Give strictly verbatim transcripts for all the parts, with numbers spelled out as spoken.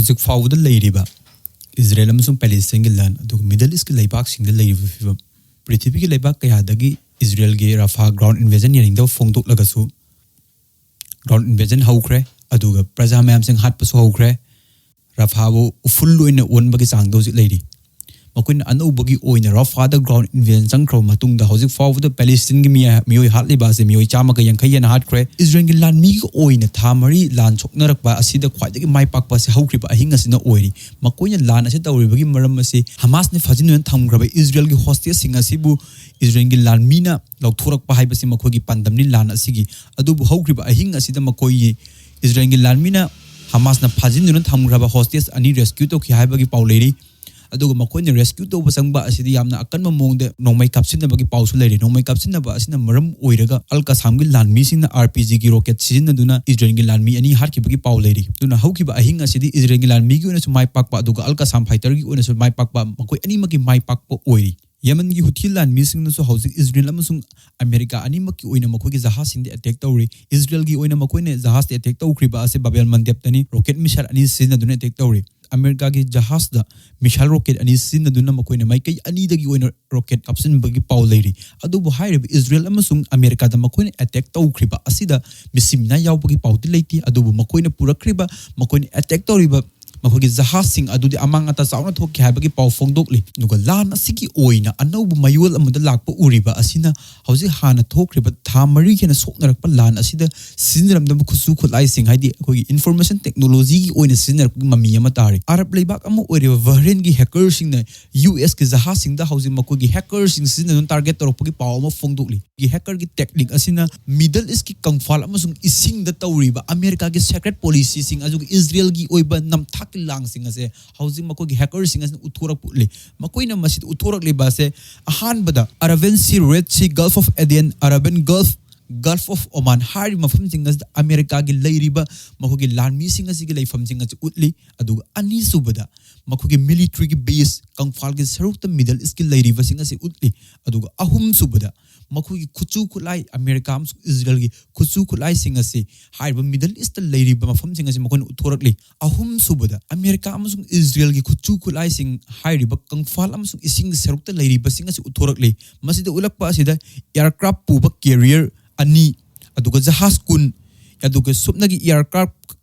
ꯍꯧꯖꯤꯛ ꯐꯥꯎꯕꯗ ꯂꯩꯔꯤꯕ ꯏꯖꯔꯦꯜ ꯑꯃꯁꯨꯡ ꯄꯦꯂꯦꯁꯇꯥꯏꯟꯒꯤ ꯂꯥꯟ, ꯑꯗꯨꯒ ꯃꯤꯗꯜ ꯏꯁꯀꯤ ꯂꯩꯕꯥꯛꯁꯤꯡꯗ ꯂꯩꯔꯤꯕ ꯐꯤꯕꯝ, ꯄ꯭ꯔꯤꯊꯤꯕꯤꯒꯤ ꯂꯩꯕꯥꯛ ꯀꯌꯥꯗꯒꯤ ꯏꯖꯔꯦꯜꯒꯤ ꯔꯥꯐꯥ ꯒ꯭ꯔꯥꯎꯟ ꯏꯟꯚꯦꯖꯟ ꯌꯥꯅꯤꯡꯗꯕ ꯐꯣꯡꯗꯣꯛꯂꯒꯁꯨ ꯒ꯭ꯔꯥꯎꯟ ꯏꯟꯚꯦꯖꯟ ꯍꯧꯈ꯭ꯔꯦ, ꯑꯗꯨꯒ ꯄ꯭ꯔꯖꯥ ꯃꯌꯥꯝꯁꯤꯡ ꯍꯥꯠꯄꯁꯨ ꯍꯧꯈ꯭ꯔꯦ꯫ ꯔꯥꯐꯥꯕꯨ ꯎꯐꯨꯜ ꯑꯣꯏꯅ ꯑꯣꯟꯕꯒꯤ ꯆꯥꯡꯗ ꯍꯧꯖꯤꯛ ꯂꯩꯔꯤ꯫ ꯃꯈꯣꯏꯅ ꯑꯅꯧꯕꯒꯤ ꯑꯣꯏꯅ ꯔꯥꯐꯥꯗ ꯒ꯭ꯔꯥꯎꯟ ꯏꯟꯚꯦꯖꯟ ꯆꯪꯈ꯭ꯔꯕ ꯃꯇꯨꯡꯗ ꯍꯧꯖꯤꯛ ꯐꯥꯎꯕꯗ ꯄꯦꯂꯦꯁꯇꯤꯟꯒꯤ ꯃꯤ-, ꯃꯤꯑꯣꯏ ꯍꯥꯠꯂꯤꯕ ꯑꯁꯤ ꯃꯤꯑꯣꯏ ꯆꯥꯝꯃꯒ ꯌꯥꯡꯈꯩ ꯍꯦꯟꯅ ꯍꯥꯠꯈ꯭ꯔꯦ꯫ ꯏꯖꯔꯦꯜꯒꯤ ꯂꯥꯟꯃꯤꯒꯤ ꯑꯣꯏꯅ ꯊꯥ ꯃꯔꯤ ꯂꯥꯟ ꯁꯣꯛꯅꯔꯛꯄ ꯑꯁꯤꯗ ꯈ꯭ꯋꯥꯏꯗꯒꯤ ꯃꯥꯏ ꯄꯥꯛꯄ ꯑꯁꯤ ꯍꯧꯈ꯭ꯔꯤꯕ ꯑꯍꯤꯡ ꯑꯁꯤꯅ ꯑꯣꯏꯔꯤ꯫ ꯃꯈꯣꯏꯅ ꯂꯥꯟ ꯑꯁꯤ ꯇꯧꯔꯤꯕꯒꯤ ꯃꯔꯝ ꯑꯁꯤ ꯍꯃꯥꯁꯅ ꯐꯥꯖꯤꯟꯗꯨꯅ ꯊꯝꯈ꯭ꯔꯕ ꯏꯖꯔꯦꯜꯒꯤ ꯍꯣꯁꯇꯦꯖꯁꯤꯡ ꯑꯁꯤꯕꯨ ꯏꯖꯔꯦꯜꯒꯤ ꯂꯥꯟꯃꯤꯅ ꯂꯧꯊꯣꯔꯛꯄ ꯍꯥꯏꯕꯁꯤ ꯃꯈꯣꯏꯒꯤ ꯄꯥꯟꯗꯝꯅꯤ ꯂꯥꯟ ꯑꯁꯤꯒꯤ꯫ ꯑꯗꯨꯕꯨ ꯍꯧꯈ꯭ꯔꯤꯕ ꯑꯍꯤꯡ ꯑꯁꯤꯗ ꯃꯈꯣꯏꯒꯤ ꯏꯖꯔꯦꯜꯒꯤ ꯂꯥꯟꯃꯤꯅ ꯍꯃꯥꯁꯅ ꯐꯥꯖꯤꯟꯗꯨꯅ ꯊꯝꯈ꯭ꯔꯕ ꯍꯣꯁꯇꯦꯖ ꯑꯅꯤ ꯔꯦꯁꯀ꯭ꯌꯨ ꯇꯧꯈꯤ ꯍꯥꯏꯕꯒꯤ ꯄꯥꯎ ꯂꯩꯔꯤ꯫ ꯑꯗꯨꯒ ꯃꯈꯣꯏꯅ ꯔꯦꯁꯀ꯭ꯌꯨ ꯇꯧꯕ ꯆꯪꯕ ꯑꯁꯤꯗꯤ ꯌꯥꯝꯅ ꯑꯀꯟꯕ ꯃꯑꯣꯡꯗ ꯅꯣꯡꯃꯩ ꯀꯥꯞꯁꯤꯟꯅꯕꯒꯤ ꯄꯥꯎꯁꯨ ꯂꯩꯔꯤ꯫ ꯅꯣꯡꯃꯩ ꯀꯥꯞꯁꯤꯟꯅꯕ ꯑꯁꯤꯅ ꯃꯔꯝ ꯑꯣꯏꯔꯒ ꯑꯜ ꯀꯁꯥꯝꯒꯤ ꯂꯥꯟꯃꯤꯁꯤꯡꯅ ꯑꯥꯔ ꯄꯤ ꯖꯤꯒꯤ ꯔꯣꯀꯦꯠ ꯁꯤꯖꯤꯟꯅꯗꯨꯅ ꯏꯖꯔꯦꯜꯒꯤ ꯂꯥꯟꯃꯤ ꯑꯅꯤ ꯍꯥꯠꯈꯤꯕꯒꯤ ꯄꯥꯎ ꯂꯩꯔꯤ꯫ ꯑꯗꯨꯅ ꯍꯧꯈꯤꯕ ꯑꯍꯤꯡ ꯑꯁꯤꯗꯤ ꯏꯖꯔꯦꯜꯒꯤ ꯂꯥꯟꯃꯤꯒꯤ ꯑꯣꯏꯅꯁꯨ ꯃꯥꯏ ꯄꯥꯛꯄ, ꯑꯗꯨꯒ ꯑꯜ ꯀꯁꯥꯝ ꯐꯥꯏꯇꯔꯒꯤ ꯑꯣꯏꯅꯁꯨ ꯃꯥꯏ ꯄꯥꯛꯄ, ꯃꯈꯣꯏ ꯑꯅꯤꯃꯛꯀꯤ ꯃꯥꯏ ꯄꯥꯛꯄ ꯑꯣꯏꯔꯤ꯫ ꯌꯦꯃꯟꯒꯤ ꯍꯨꯊꯤ ꯂꯥꯟꯃꯤꯁꯤꯡꯅꯁꯨ ꯍꯧꯖꯤꯛ ꯏꯖꯔꯦꯜ ꯑꯃꯁꯨꯡ ꯑꯃꯦꯔꯤꯀꯥ ꯑꯅꯤꯃꯛꯀꯤ ꯑꯣꯏꯅ ꯃꯈꯣꯏꯒꯤ ꯖꯍꯥꯖꯁꯤꯡꯗ ꯑꯦꯇꯦꯛ ꯇꯧꯔꯤ꯫ ꯏꯖꯔꯦꯜꯒꯤ ꯑꯣꯏꯅ ꯃꯈꯣꯏꯅ ꯖꯍꯥꯖꯇ ꯑꯦꯇꯦꯛ ꯇꯧꯈ꯭ꯔꯤꯕ ꯑꯁꯤ ꯕꯥꯕꯦꯜ ꯃꯟꯗꯦꯞꯇꯅꯤ꯫ ꯔꯣꯀꯦꯠ ꯃꯤꯁꯥꯏꯜ ꯑꯅꯤ ꯁꯤꯖꯤꯟꯅꯗꯨꯅ ꯑꯦꯇꯦꯛ ꯇꯧꯔꯤ꯫ ꯑꯃꯦꯔꯤꯀꯥꯒꯤ ꯖꯍꯥꯖꯇ ꯃꯤꯁꯥꯏꯜ ꯔꯣꯀꯦꯠ ꯑꯅꯤ ꯁꯤꯖꯤꯟꯅꯗꯨꯅ ꯃꯈꯣꯏꯅ ꯃꯥꯏꯀꯩ ꯑꯅꯤꯗꯒꯤ ꯑꯣꯏꯅ ꯔꯣꯀꯦꯠ ꯀꯥꯞꯁꯤꯟꯕꯒꯤ ꯄꯥꯎ ꯂꯩꯔꯤ꯫ ꯑꯗꯨꯕꯨ ꯍꯥꯏꯔꯤꯕ ꯏꯖꯔꯦꯜ ꯑꯃꯁꯨꯡ ꯑꯃꯦꯔꯤꯀꯥꯗ ꯃꯈꯣꯏꯅ ꯑꯦꯇꯦꯛ ꯇꯧꯈ꯭ꯔꯤꯕ ꯑꯁꯤꯗ ꯃꯤꯁꯤ ꯃꯤꯅꯥ ꯌꯥꯎꯕꯒꯤ ꯄꯥꯎꯗꯤ ꯂꯩꯇꯦ꯫ ꯑꯗꯨꯕꯨ ꯃꯈꯣꯏꯅ ꯄꯨꯔꯛꯈ꯭ꯔꯤꯕ, ꯃꯈꯣꯏꯅ ꯑꯦꯇꯦꯛ ꯇꯧꯔꯤꯕ ꯃꯈꯣꯏꯒꯤ ꯖꯍꯥꯖꯁꯤꯡ ꯑꯗꯨꯗꯤ ꯑꯃꯥꯡ ꯑꯇꯥ ꯆꯥꯎꯅ ꯊꯣꯛꯈꯤ ꯍꯥꯏꯕꯒꯤ ꯄꯥꯎ ꯐꯣꯡꯗꯣꯛꯂꯤ꯫ ꯑꯗꯨꯒ ꯂꯥꯟ ꯑꯁꯤꯒꯤ ꯑꯣꯏꯅ ꯑꯅꯧꯕ ꯃꯌꯣꯜ ꯑꯃꯗ ꯂꯥꯛꯄ ꯎꯔꯤꯕ ꯑꯁꯤꯅ ꯍꯧꯖꯤꯛ ꯍꯥꯟꯅ ꯊꯣꯛꯈ꯭ꯔꯤꯕ ꯊꯥ ꯃꯔꯤ ꯍꯦꯟꯅ ꯁꯣꯛꯅꯔꯛꯄ ꯂꯥꯟ ꯑꯁꯤꯗ ꯁꯤꯖꯤꯟꯅꯔꯝꯗꯕ ꯈꯨꯠꯁꯨ ꯈꯨꯠꯂꯥꯏꯁꯤꯡ, ꯍꯥꯏꯗꯤ ꯑꯩꯈꯣꯏꯒꯤ ꯏꯟꯐꯣꯔꯃꯦꯁꯟ ꯇꯦꯛꯅꯣꯂꯣꯖꯤꯒꯤ ꯑꯣꯏꯅ ꯁꯤꯖꯤꯟꯅꯔꯛꯄꯒꯤ ꯃꯃꯤ ꯑꯃ ꯇꯥꯔꯤ꯫ ꯑꯔꯕ ꯂꯩꯕꯥꯛ ꯑꯃ ꯑꯣꯏꯔꯤꯕ ꯕꯍꯔꯦꯟꯒꯤ ꯍꯦꯀꯔꯁꯤꯡꯅ ꯌꯨ ꯑꯦꯁꯀꯤ ꯖꯍꯥꯖꯁꯤꯡꯗ ꯍꯧꯖꯤꯛ ꯃꯈꯣꯏꯒꯤ ꯍꯦꯀꯔꯁꯤꯡ ꯁꯤꯖꯤꯟꯅꯗꯨꯅ ꯇꯥꯔꯒꯦꯠ ꯇꯧꯔꯛꯄꯒꯤ ꯄꯥꯎ ꯑꯃ ꯐꯣꯡꯗꯣꯛꯂꯤ꯫ ꯍꯦꯀꯔꯒꯤ ꯇꯦꯛꯅꯤꯛ ꯑꯁꯤꯅ ꯃꯤꯗꯜ ꯏꯁꯀꯤ ꯀꯪꯐꯥꯜ ꯑꯃꯁꯨꯡ ꯏꯁꯤꯡꯗ ꯇꯧꯔꯤꯕ ꯑꯃꯦꯔꯤꯀꯥꯒꯤ ꯁꯦꯀ꯭ꯔꯦꯠ ꯄꯣꯂꯤꯁꯤꯁꯤꯡ, ꯑꯗꯨꯒ ꯏꯖꯔꯦꯜꯒꯤ ꯑꯣꯏꯕ ꯅꯝꯊꯥꯛꯀꯤ ꯂꯥꯡꯁꯤꯡ ꯑꯁꯦ ꯍꯧꯖꯤꯛ ꯃꯈꯣꯏꯒꯤ ꯍꯦꯀꯔꯁꯤꯡ ꯑꯁꯤꯅ ꯎꯠꯊꯣꯔꯛꯄ ꯎꯠꯂꯤ꯫ ꯃꯈꯣꯏꯅ ꯃꯁꯤꯗ ꯎꯠꯊꯣꯔꯛꯂꯤꯕ ꯑꯁꯦ ꯑꯍꯥꯟꯕꯗ Arabian sea, red sea, gulf of Aden, Arabian gulf, gulf of Oman ꯍꯥꯏꯔꯤꯕ ꯃꯐꯝꯁꯤꯡ ꯑꯁꯤꯗ ꯑꯃꯦꯔꯤꯀꯥꯒꯤ ꯂꯩꯔꯤꯕ ꯃꯈꯣꯏꯒꯤ ꯂꯥꯟꯃꯤꯁꯤꯡ ꯑꯁꯤꯒꯤ ꯂꯩꯐꯝꯁꯤꯡ ꯑꯁꯤ ꯎꯠꯂꯤ꯫ ꯑꯗꯨꯒ ꯑꯅꯤꯁꯨꯕꯗ ꯃꯈꯣꯏꯒꯤ ꯃꯤꯂꯤꯇꯔꯤꯒꯤ ꯕꯦꯁ ꯀꯪꯐꯥꯜꯒꯤ ꯁꯔꯨꯛꯇ ꯃꯤꯗꯜ ꯏꯁꯀꯤ ꯂꯩꯔꯤꯕꯁꯤꯡ ꯑꯁꯤ ꯎꯠꯂꯤ꯫ ꯑꯗꯨꯒ ꯑꯍꯨꯝꯁꯨꯕꯗ ꯃꯈꯣꯏꯒꯤ ꯈꯨꯠꯁꯨ ꯈꯨꯠꯂꯥꯏ, ꯑꯃꯦꯔꯤꯀꯥ ꯑꯃꯁꯨꯡ ꯏꯖꯔꯦꯜꯒꯤ ꯈꯨꯠꯁꯨ ꯈꯨꯠꯂꯥꯏꯁꯤꯡ ꯑꯁꯤ ꯍꯥꯏꯔꯤꯕ ꯃꯤꯗꯜ ꯏꯁꯇ ꯂꯩꯔꯤꯕ ꯃꯐꯝꯁꯤꯡ ꯑꯁꯤ ꯃꯈꯣꯏꯅ ꯎꯠꯊꯣꯔꯛꯂꯤ꯫ ꯑꯍꯨꯝꯁꯨꯕꯗ, ꯑꯃꯦꯔꯤꯀꯥ ꯑꯃꯁꯨꯡ ꯏꯖꯔꯦꯜꯒꯤ ꯈꯨꯠꯁꯨ ꯈꯨꯠꯂꯥꯏꯁꯤꯡ ꯍꯥꯏꯔꯤꯕ ꯀꯪꯐꯥꯜ ꯑꯃꯁꯨꯡ ꯏꯁꯤꯡꯒꯤ ꯁꯔꯨꯛꯇ ꯂꯩꯔꯤꯕꯁꯤꯡ ꯑꯁꯤ ꯎꯠꯊꯣꯔꯛꯂꯤ꯫ ꯃꯁꯤꯗ ꯎꯠꯂꯛꯄ ꯑꯁꯤꯗ ꯑꯦꯌꯥꯔꯀ꯭ꯔꯥꯐ ꯄꯨꯕ ꯀꯦꯔꯤꯌꯔ ꯑꯅꯤ, ꯑꯗꯨꯒ ꯖꯍꯥꯖ ꯀꯨꯟ, ꯑꯗꯨꯒ ꯁꯨꯞꯅꯒꯤ ꯑꯦꯌꯥꯔꯀ꯭ꯔꯥꯐ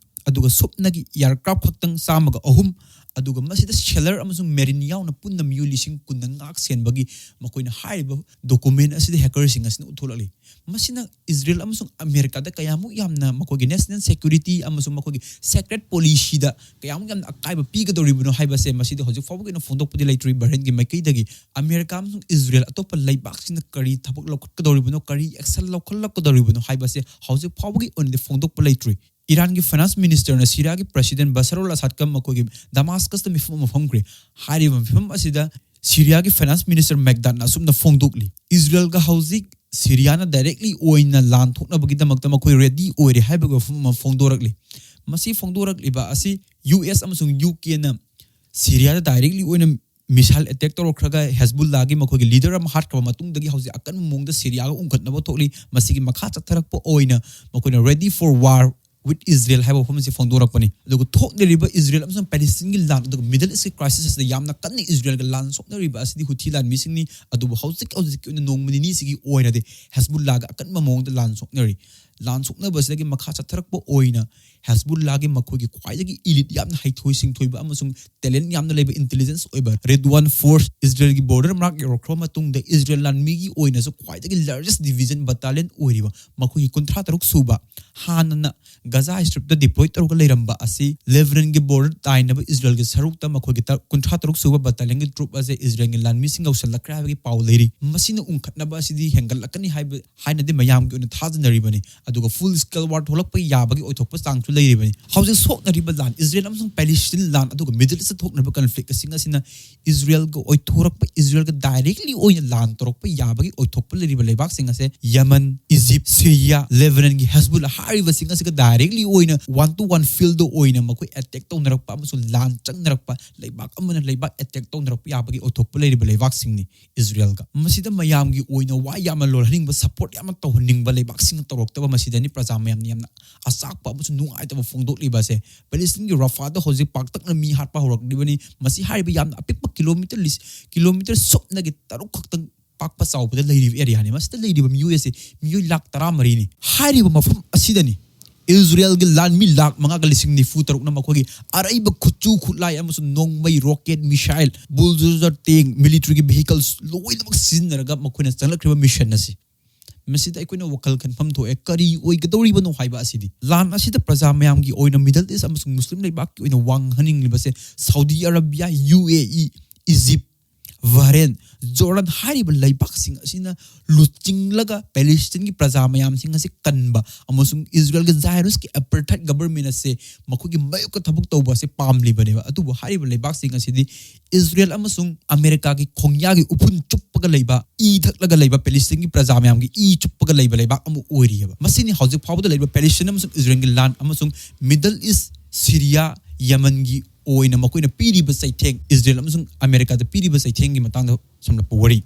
ꯑꯗꯨꯒ ꯁꯨꯞꯅꯒꯤ ꯑꯦꯌꯥꯔꯀ꯭ꯔꯥꯐ ꯈꯛꯇꯪ ꯆꯥꯝꯃꯒ ꯑꯍꯨꯝ, ꯑꯗꯨꯒ ꯃꯁꯤꯗ ꯁꯦꯂꯔ ꯑꯃꯁꯨꯡ ꯃꯦꯔꯤꯟ ꯌꯥꯎꯅ ꯄꯨꯟꯅ ꯃꯤꯑꯣꯏ ꯂꯤꯁꯤꯡ ꯀꯨꯟꯅ ꯉꯥꯛ ꯁꯦꯟꯕꯒꯤ ꯃꯈꯣꯏꯅ ꯍꯥꯏꯔꯤꯕ ꯗꯣꯀꯨꯃꯦꯟ ꯑꯁꯤꯗ ꯍꯦꯀꯔꯁꯤꯡ ꯑꯁꯤꯅ ꯎꯠꯊꯣꯛꯂꯛꯂꯤ꯫ ꯃꯁꯤꯅ ꯏꯖꯔꯦꯜ ꯑꯃꯁꯨꯡ ꯑꯃꯦꯔꯤꯀꯥꯗ ꯀꯌꯥꯃꯨꯛ ꯌꯥꯝꯅ ꯃꯈꯣꯏꯒꯤ ꯅꯦꯁꯅꯦꯜ ꯁꯦꯀ꯭ꯌꯨꯔꯤꯇꯤ ꯑꯃꯁꯨꯡ ꯃꯈꯣꯏꯒꯤ ꯁꯦꯀ꯭ꯔꯦꯠ ꯄꯣꯂꯤꯁꯤꯗ ꯀꯌꯥꯃꯨꯛ ꯌꯥꯝꯅ ꯑꯀꯥꯏꯕ ꯄꯤꯒꯗꯧꯔꯤꯕꯅꯣ ꯍꯥꯏꯕꯁꯦ ꯃꯁꯤꯗ ꯍꯧꯖꯤꯛ ꯐꯥꯎꯕꯒꯤ ꯑꯣꯏꯅ ꯐꯣꯡꯗꯣꯛꯄꯗꯤ ꯂꯩꯇ꯭ꯔꯤ꯫ ꯕꯍꯔꯦꯟꯒꯤ ꯃꯥꯏꯀꯩꯗꯒꯤ ꯑꯃꯦꯔꯤꯀꯥ ꯑꯃꯁꯨꯡ ꯏꯖꯔꯦꯜ ꯑꯇꯣꯞꯄ ꯂꯩꯕꯥꯛꯁꯤꯡꯅ ꯀꯔꯤ ꯊꯕꯛ ꯂꯧꯈꯠꯀꯗꯧꯔꯤꯕꯅꯣ, ꯀꯔꯤ ꯑꯦꯛꯁꯟ ꯂꯧꯈꯠꯂꯛꯀꯗꯧꯔꯤꯕꯅꯣ ꯍꯥꯏꯕꯁꯦ ꯍꯧꯖꯤꯛ ꯐꯥꯎꯕꯒꯤ ꯑꯣꯏꯅꯗꯤ ꯐꯣꯡꯗꯣꯛꯄ ꯂꯩꯇ꯭ꯔꯤ꯫ ꯏꯔꯥꯟꯒꯤ ꯐꯥꯏꯅꯥꯟꯁ ꯃꯤꯅꯤꯁꯇꯔꯅ ꯁꯤꯔꯤꯌꯥꯒꯤ ꯄ꯭ꯔꯦꯁꯤꯗꯦꯟ ꯕꯁꯔ ꯑꯜ ꯑꯁꯥꯗꯀ ꯃꯈꯣꯏꯒꯤ ꯗꯃꯥꯁꯀꯁꯇ ꯃꯤꯐꯝ ꯑꯃ ꯐꯝꯈ꯭ꯔꯦ꯫ ꯍꯥꯏꯔꯤꯕ ꯃꯤꯐꯝ ꯑꯁꯤꯗ ꯁꯤꯔꯤꯌꯥꯒꯤ ꯐꯥꯏꯅꯥꯟꯁ ꯃꯤꯅꯤꯁꯇꯔ ꯃꯦꯛꯗꯥꯠꯅ ꯑꯁꯨꯝꯅ ꯐꯣꯡꯗꯣꯛꯂꯤ, ꯏꯖꯔꯦꯜꯒ ꯍꯧꯖꯤꯛ ꯁꯤꯔꯤꯌꯥꯅ ꯗꯥꯏꯔꯦꯛꯂꯤ ꯑꯣꯏꯅ ꯂꯥꯟ ꯊꯣꯛꯅꯕꯒꯤꯗꯃꯛꯇ ꯃꯈꯣꯏ ꯔꯦꯗꯤ ꯑꯣꯏꯔꯦ ꯍꯥꯏꯕꯒꯤ ꯋꯥꯐꯝ ꯑꯃ ꯐꯣꯡꯗꯣꯔꯛꯂꯤ꯫ ꯃꯁꯤ ꯐꯣꯡꯗꯣꯔꯛꯂꯤꯕ ꯑꯁꯤ ꯌꯨ ꯑꯦꯁ ꯑꯃꯁꯨꯡ ꯌꯨ ꯀꯦꯅ ꯁꯤꯔꯤꯌꯥꯗ ꯗꯥꯏꯔꯦꯛꯂꯤ ꯑꯣꯏꯅ ꯃꯤꯁꯥꯏꯜ ꯑꯦꯇꯦꯛ ꯇꯧꯔꯛꯈ꯭ꯔꯒ ꯍꯦꯖꯕꯨꯜꯂꯥꯒꯤ ꯃꯈꯣꯏꯒꯤ ꯂꯤꯗꯔ ꯑꯃ ꯍꯥꯠꯈ꯭ꯔꯕ ꯃꯇꯨꯡꯗꯒꯤ ꯍꯧꯖꯤꯛ ꯑꯀꯟꯕ ꯃꯑꯣꯡꯗ ꯁꯤꯔꯤꯌꯥꯒ ꯎꯪꯈꯠꯅꯕ ꯊꯣꯛꯂꯤ꯫ ꯃꯁꯤꯒꯤ ꯃꯈꯥ ꯆꯠꯊꯔꯛꯄ ꯑꯣꯏꯅ ꯃꯈꯣꯏꯅ ready for war with Israel ꯍꯥꯏꯕ ꯋꯥꯐꯝ ꯑꯁꯤ ꯐꯣꯡꯗꯣꯔꯛꯄꯅꯤ꯫ ꯑꯗꯨꯒ ꯊꯣꯛꯅꯔꯤꯕ ꯏꯖꯔꯦꯜ ꯑꯃꯁꯨꯡ ꯄꯦꯂꯦꯁꯇꯤꯟꯒꯤ ꯂꯥꯟ, ꯑꯗꯨꯒ ꯃꯤꯗꯜ ꯏꯁꯀꯤ ꯀ꯭ꯔꯥꯏꯁꯤꯁ ꯑꯁꯤꯗ ꯌꯥꯝꯅ ꯀꯟꯅ ꯏꯖꯔꯦꯜꯒ ꯂꯥꯟ ꯁꯣꯛꯅꯔꯤꯕ ꯑꯁꯤꯗꯤ ꯍꯨꯊꯤ ꯂꯥꯟꯃꯤꯁꯤꯡꯅꯤ꯫ ꯑꯗꯨꯕꯨ ꯍꯧꯖꯤꯛ ꯍꯧꯖꯤꯛꯀꯤ ꯑꯣꯏꯅ ꯅꯣꯡꯃ ꯅꯤꯅꯤꯁꯤꯒꯤ ꯑꯣꯏꯅꯗꯤ ꯍꯦꯖꯕꯨꯜꯂꯥꯒ ꯑꯀꯟꯕ ꯃꯑꯣꯡꯗ ꯂꯥꯟ ꯁꯣꯛꯅꯔꯤ꯫ ꯂꯥꯟ ꯁꯣꯛꯅꯕꯁꯤꯗꯒꯤ ꯃꯈꯥ ꯆꯠꯊꯔꯛꯄ ꯑꯣꯏꯅ ꯍꯦꯖꯕꯨꯜꯂꯥꯒꯤ ꯃꯈꯣꯏꯒꯤ ꯈ꯭ꯋꯥꯏꯗꯒꯤ ꯏꯂꯤꯠ, ꯌꯥꯝꯅ ꯍꯩꯊꯣꯏ ꯁꯤꯡꯊꯣꯏꯕ ꯑꯃꯁꯨꯡ ꯇꯦꯂꯦꯟ ꯌꯥꯝꯅ ꯂꯩꯕ, ꯏꯟꯇꯦꯂꯤꯖꯦꯟꯁ ꯑꯣꯏꯕ ꯔꯦꯗꯋꯥꯟ ꯐꯣꯔꯁ ꯏꯖꯔꯦꯜꯒꯤ ꯕꯣꯔꯗꯔ ꯃꯅꯥꯛ ꯌꯧꯔꯛꯈ꯭ꯔꯕ ꯃꯇꯨꯡꯗ ꯏꯖꯔꯦꯜ ꯂꯥꯟꯃꯤꯒꯤ ꯑꯣꯏꯅꯁꯨ ꯈ꯭ꯋꯥꯏꯗꯒꯤ ꯂꯥꯔꯖꯦꯁ ꯗꯤꯚꯤꯖꯟ ꯕꯠꯇꯥꯂꯤꯌꯟ ꯑꯣꯏꯔꯤꯕ ꯃꯈꯣꯏꯒꯤ ꯀꯨꯟꯊ꯭ꯔꯥ ꯇꯔꯨꯛ ꯁꯨꯕ, ꯍꯥꯟꯅꯅ ꯒꯖꯥ ꯁ꯭ꯇ꯭ꯔꯤꯞꯇ ꯗꯤꯄ꯭ꯂꯣꯏ ꯇꯧꯔꯒ ꯂꯩꯔꯝꯕ ꯑꯁꯤ ꯂꯦꯕꯅꯟꯒꯤ ꯕꯣꯔꯗꯔ ꯇꯥꯏꯅꯕ ꯏꯖꯔꯦꯜꯒꯤ ꯁꯔꯨꯛꯇ ꯃꯈꯣꯏꯒꯤ ꯇ-, ꯀꯨꯟꯊ꯭ꯔꯥ ꯇꯔꯨꯛ ꯁꯨꯕ ꯕꯠꯇꯥꯂꯤꯌꯟꯒꯤ ꯇ꯭ꯔꯨꯞ ꯑꯁꯤ ꯏꯖꯔꯦꯜꯒꯤ ꯂꯥꯟꯃꯤꯁꯤꯡ ꯌꯧꯁꯤꯜꯂꯛꯈ꯭ꯔꯦ ꯍꯥꯏꯕꯒꯤ ꯄꯥꯎ ꯂꯩꯔꯤ꯫ ꯃꯁꯤꯅ ꯎꯪꯈꯠꯅꯕ ꯑꯁꯤꯗꯤ ꯍꯦꯟꯒꯠꯂꯛꯀꯅꯤ ꯍꯥꯏꯕ, ꯍꯥꯏꯅꯗꯤ ꯃꯌꯥꯝꯒꯤ ꯑꯣꯏꯅ ꯊꯥꯖꯅꯔꯤꯕꯅꯤ꯫ ꯑꯗꯨꯒ full scale war ꯊꯣꯛꯂꯛꯄ ꯌꯥꯕꯒꯤ ꯑꯣꯏꯊꯣꯛꯄ ꯆꯥꯡꯁꯨ ꯂꯩꯔꯤꯕꯅꯤ꯫ ꯍꯧꯖꯤꯛ ꯁꯣꯛꯅꯔꯤꯕ ꯂꯥꯟ, ꯏꯖꯔꯦꯜ ꯑꯃꯁꯨꯡ ꯄꯦꯂꯦꯁꯇꯤꯟ ꯂꯥꯟ, ꯑꯗꯨꯒ ꯃꯤꯗꯜ ꯏꯁꯇ ꯊꯣꯛꯅꯔꯤꯕ ꯀꯟꯐ꯭ꯂꯤꯛ ꯑꯁꯤꯡ ꯑꯁꯤꯅ ꯏꯖꯔꯦꯜꯒ ꯑꯣꯏꯊꯣꯔꯛꯄ, ꯏꯖꯔꯦꯜꯒ ꯗꯥꯏꯔꯦꯛꯂꯤ ꯑꯣꯏꯅ ꯂꯥꯟ ꯇꯧꯔꯛꯄ ꯌꯥꯕꯒꯤ ꯑꯣꯏꯊꯣꯛꯄ ꯂꯩꯔꯤꯕ ꯂꯩꯕꯥꯛꯁꯤꯡ ꯑꯁꯦ ꯌꯃꯟ, ꯏꯖꯤꯞ, ꯁꯤꯔꯤꯌꯥ, ꯂꯦꯕꯅꯟꯒꯤ ꯍꯦꯁꯕꯨꯜ ꯍꯥꯏꯔꯤꯕꯁꯤꯡ ꯑꯁꯤꯒ ꯗꯥꯏꯔꯦꯛꯂꯤ ꯑꯣꯏꯅ one to one field ꯑꯣꯏꯅ ꯃꯈꯣꯏ ꯑꯦꯇꯦꯛ ꯇꯧꯅꯔꯛꯄ ꯑꯃꯁꯨꯡ ꯂꯥꯟ ꯆꯪꯅꯔꯛꯄ, ꯂꯩꯕꯥꯛ ꯑꯃꯅ ꯂꯩꯕꯥꯛ ꯑꯦꯇꯦꯛ ꯇꯧꯅꯔꯛꯄ ꯌꯥꯕꯒꯤ ꯑꯣꯏꯊꯣꯛꯄ ꯂꯩꯔꯤꯕ ꯂꯩꯕꯥꯛꯁꯤꯡꯅꯤ꯫ ꯏꯖꯔꯦꯜꯒ ꯃꯁꯤꯗ ꯃꯌꯥꯝꯒꯤ ꯑꯣꯏꯅ ꯋꯥ ꯌꯥꯝꯅ ꯂꯣꯜꯍꯟꯅꯤꯡꯕ, ꯁꯄꯣꯔꯠ ꯌꯥꯝꯅ ꯇꯧꯍꯟꯅꯤꯡꯕ ꯂꯩꯕꯥꯛꯁꯤꯡꯅ ꯇꯧꯔꯛꯇꯕ ꯃꯁꯤꯗꯅꯤ ꯄ꯭ꯔꯖꯥ ꯃꯌꯥꯝꯅ ꯌꯥꯝꯅ ꯑꯆꯥꯛꯄ ꯑꯃꯁꯨꯡ ꯅꯨꯡꯉꯥꯏꯇꯕ ꯐꯣꯡꯗꯣꯛꯂꯤꯕ ꯑꯁꯦ꯫ ꯄꯦꯂꯦꯁꯇꯤꯟꯒꯤ ꯔꯐꯥꯗ ꯍꯧꯖꯤꯛ ꯄꯥꯛꯇꯛꯅ ꯃꯤ ꯍꯥꯠꯄ ꯍꯧꯔꯛꯂꯤꯕꯅꯤ꯫ ꯃꯁꯤ ꯍꯥꯏꯔꯤꯕ ꯌꯥꯝꯅ ꯑꯄꯤꯛꯄ ꯀꯤꯂꯣꯃꯤꯇꯔ ꯂꯤꯁ-, ꯀꯤꯂꯣꯃꯤꯇꯔ ꯁꯨꯞꯅꯒꯤ ꯇꯔꯨꯛ ꯈꯛꯇꯪ ꯄꯥꯛꯄ ꯆꯥꯎꯕꯗ ꯂꯩꯔꯤꯕ ꯑꯦꯔꯤꯌꯥꯅꯤ꯫ ꯃꯁꯤꯗ ꯂꯩꯔꯤꯕ ꯃꯤꯑꯣꯏ ꯑꯁꯤ ꯃꯤꯑꯣꯏ ꯂꯥꯈ ꯇꯔꯥꯃꯔꯤꯅꯤ꯫ ꯍꯥꯏꯔꯤꯕ ꯃꯐꯝ ꯑꯁꯤꯗꯅꯤ ꯏꯖꯔꯦꯜꯒꯤ ꯂꯥꯟꯃꯤ ꯂꯥꯈ ꯃꯉꯥꯒ ꯂꯤꯁꯤꯡ ꯅꯤꯐꯨ ꯇꯔꯨꯛꯅ ꯃꯈꯣꯏꯒꯤ ꯑꯔꯩꯕ ꯈꯨꯠꯁꯨ ꯈꯨꯠꯂꯥꯏ ꯑꯃꯁꯨꯡ ꯅꯣꯡꯃꯩ, ꯔꯣꯀꯦꯠ, ꯃꯤꯁꯥꯏꯜ, ꯕꯨꯜꯗꯣꯖꯔ, ꯇꯦꯡ, ꯃꯤꯂꯤꯇꯔꯤꯒꯤ ꯚꯤꯍꯤꯀꯜꯁ ꯂꯣꯏꯅꯃꯛ ꯁꯤꯖꯤꯟꯅꯔꯒ ꯃꯈꯣꯏꯅ ꯆꯪꯂꯛꯈ꯭ꯔꯤꯕ ꯃꯤꯁꯟ ꯑꯁꯤ꯫ ꯃꯁꯤꯗ ꯑꯩꯈꯣꯏꯅ ꯋꯥꯈꯜ ꯈꯟꯐꯝ ꯊꯣꯛꯑꯦ, ꯀꯔꯤ ꯑꯣꯏꯒꯗꯧꯔꯤꯕꯅꯣ ꯍꯥꯏꯕ ꯑꯁꯤꯗꯤ꯫ ꯂꯥꯟ ꯑꯁꯤꯗ ꯄ꯭ꯔꯖꯥ ꯃꯌꯥꯝꯒꯤ ꯑꯣꯏꯅ ꯃꯤꯗꯜ ꯏꯁ ꯑꯃꯁꯨꯡ ꯃꯨꯁꯂꯤꯝ ꯂꯩꯕꯥꯛꯀꯤ ꯑꯣꯏꯅ ꯋꯥ ꯉꯥꯡꯍꯟꯅꯤꯡꯂꯤꯕꯁꯦ ꯁꯥꯎꯗꯤ ꯑꯔꯥꯕꯤꯌꯥ, ꯌꯨ ꯑꯦ ꯏ, ꯏꯖꯤꯞ, ꯕꯍꯔꯦꯟ, ꯖꯣꯔꯗꯟ ꯍꯥꯏꯔꯤꯕ ꯂꯩꯕꯥꯛꯁꯤꯡ ꯑꯁꯤꯅ ꯂꯨꯆꯤꯡꯂꯒ ꯄꯦꯂꯦꯁꯇꯤꯟꯒꯤ ꯄ꯭ꯔꯖꯥ ꯃꯌꯥꯝꯁꯤꯡ ꯑꯁꯤ ꯀꯟꯕ ꯑꯃꯁꯨꯡ ꯏꯖꯔꯦꯜꯒꯤ ꯖꯥꯏꯔꯨꯁꯀꯤ ꯑꯦꯄꯔꯊꯥꯏꯠ ꯒꯕꯔꯃꯦꯟ ꯑꯁꯦ ꯃꯈꯣꯏꯒꯤ ꯃꯥꯌꯣꯛꯇ ꯊꯕꯛ ꯇꯧꯕ ꯑꯁꯤ ꯄꯥꯝꯂꯤꯕꯅꯦꯕ꯫ ꯑꯗꯨꯕꯨ ꯍꯥꯏꯔꯤꯕ ꯂꯩꯕꯥꯛꯁꯤꯡ ꯑꯁꯤꯗꯤ ꯏꯖꯔꯦꯜ ꯑꯃꯁꯨꯡ ꯑꯃꯦꯔꯤꯀꯥꯒꯤ ꯈꯣꯡꯌꯥꯒꯤ ꯎꯐꯨꯟ ꯆꯨꯞꯄꯒ ꯂꯩꯕ, ꯏ ꯊꯛꯂꯒ ꯂꯩꯕ, ꯄꯦꯂꯦꯁꯇꯤꯟꯒꯤ ꯄ꯭ꯔꯖꯥ ꯃꯌꯥꯝꯒꯤ ꯏ ꯆꯨꯞꯄꯒ ꯂꯩꯕ ꯂꯩꯕꯥꯛ ꯑꯃ ꯑꯣꯏꯔꯤꯑꯕ꯫ ꯃꯁꯤꯅꯤ ꯍꯧꯖꯤꯛ ꯐꯥꯎꯕꯗ ꯂꯩꯔꯤꯕ ꯄꯦꯂꯦꯁꯇꯤꯟ ꯑꯃꯁꯨꯡ ꯏꯖꯔꯦꯜꯒꯤ ꯂꯥꯟ ꯑꯃꯁꯨꯡ ꯃꯤꯗꯜ ꯏꯁ, ꯁꯤꯔꯤꯌꯥ, ꯌꯃꯟꯒꯤ ꯑꯣꯏꯅ ꯃꯈꯣꯏꯅ ꯄꯤꯔꯤꯕ ꯆꯩꯊꯦꯡ, ꯏꯖꯔꯦꯜ ꯑꯃꯁꯨꯡ ꯑꯃꯦꯔꯤꯀꯥꯗ ꯄꯤꯔꯤꯕ ꯆꯩꯊꯦꯡꯒꯤ ꯃꯇꯥꯡꯗ ꯁꯝꯂꯞꯄ ꯋꯥꯔꯤ꯫